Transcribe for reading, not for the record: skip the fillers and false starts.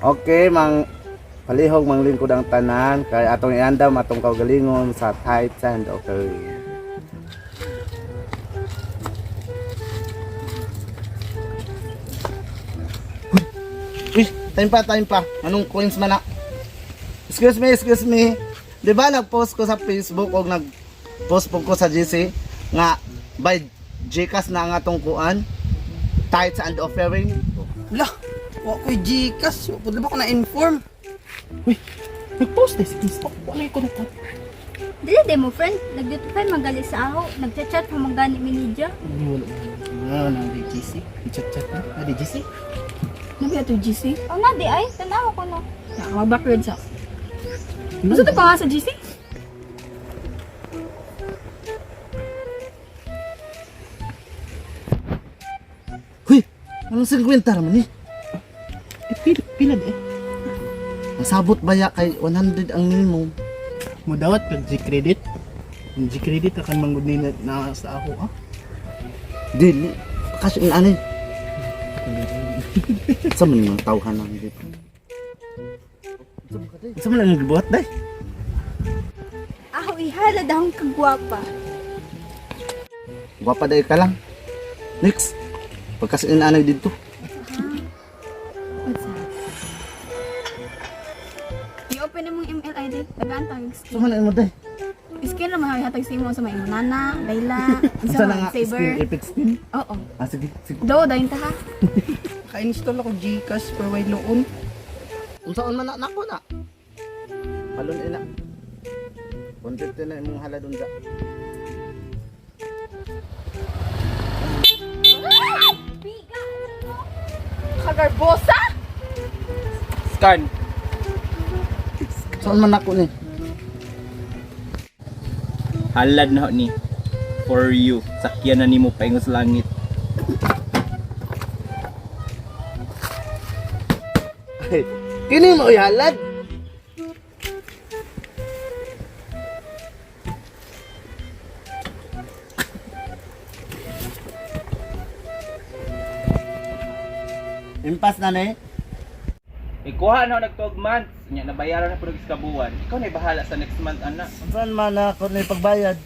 Okay, mang palihog manglingkod ang tanan kay atong iandam atong kaugalingon sa tithes and offering. Uy, time pa, time pa. Anong coins man na? Excuse me, excuse me. Di ba nag-post ko sa Facebook o nag-post po ko sa GC nga by GCash na ang atong kuan tithes and offering. Lah, wa ko'y Gcash. Wa pud ba ko na-inform? Uy, nag-post na sa Facebook. Wala ko na. Dili de mo friend, nag-notify magali sa aho, nagchat-chat pa man gani mi niya. Wala. Wala na di GC. Chat-chat na. Na di GC. Nabi ato GC? Oh na di ay, tanaw ko no. Na, mag-backward sa. Gusto to pa nga sa GC? Huy, anong 50 raman eh? Eh, pila, pila di eh. Masabot ba ya kay 100 ang minimum? Mudawat kag G-credit. Ang G-credit akan manggod ni na sa ako ah. Dili, kasi ang anay. Sa man mga tawhan lang dito. Sa man ang gibuhat day? Aho ihala dahong kagwapa. Gwapa day ka lang. Next. Pagkasin anay dito. I-open na mong MLID. Tagaan tag Sa man ang mo day? skin. Skin ra man hatag sa imo sa may nana, Layla, Unsa sa na nga saber. skin epic skin? Oo. Ah, sige, sige. Do dayon ta ha. Ka-install ako Gcash pero way loon. Unsaon man na nako na? Palon ina. 150 na imong halad unsa. Biga. Kagarbosa? Scan. Saan man nako ni? Halad na ho ni. For you. Sakyan na nimo paingon sa langit. Ay, kini mo halad. Impas na ni. Ikuha na ho nag 12 months. Nya nabayaran na pud og kabuan. Ikaw na bahala sa next month, ana. Unsan man ako ni pagbayad?